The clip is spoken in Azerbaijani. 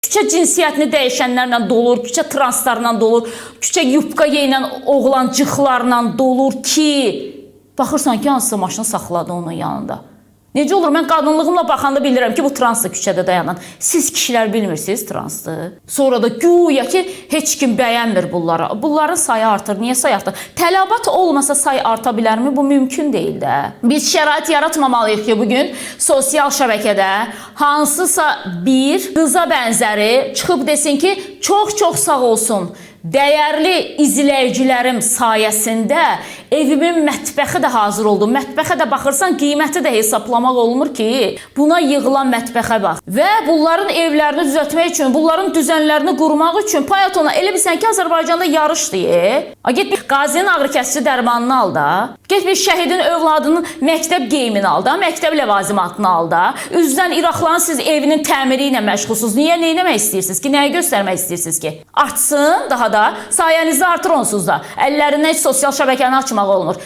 Küçə cinsiyyətini dəyişənlərlə dolur, küçə translarla dolur, küçə yubka geyinən oğlancıqlarla dolur ki, baxırsan ki, hansısa maşın saxladı onun yanında. Necə olur? Mən qadınlığımla baxanda bilirəm ki, bu transdır küçədə dayanan. Siz kişilər bilmirsiniz transdır. Sonra da güya ki, heç kim bəyənmir bunları. Bunların sayı artır. Niyə say artır? Tələbat olmasa say arta bilərmi? Bu mümkün deyil də. Biz şərait yaratmamalıyıq ki, bu gün sosial şəbəkədə hansısa bir qıza bənzəri çıxıb desin ki, çox-çox sağ olsun. Dəyərli izləyicilərim sayəsində evimin mətbəxi də hazır oldu. Mətbəxə də baxırsan, qiyməti də hesablamaq olmur ki, buna yığılan mətbəxə bax. Və bunların evlərini düzəltmək üçün, bunların düzənlərini qurmaq üçün payatona elə bilsən ki, Azərbaycanda yarışdır. E? A get bir qazinin ağrı kəsici dərmanını al da. Get bir şəhidin övladının məktəb geyimini al da, məktəb ləvazimatını al da. Üzdən İraqların siz evinin təmiri ilə məşğulsunuz. Niyə nə etmək istəyirsiniz ki? Nəyi göstərmək istəyirsiniz ki? Artsın daha da. Sayənizdə artır onsuz da. Əllərindən heç sosial şəbəkəni açmaq olmur.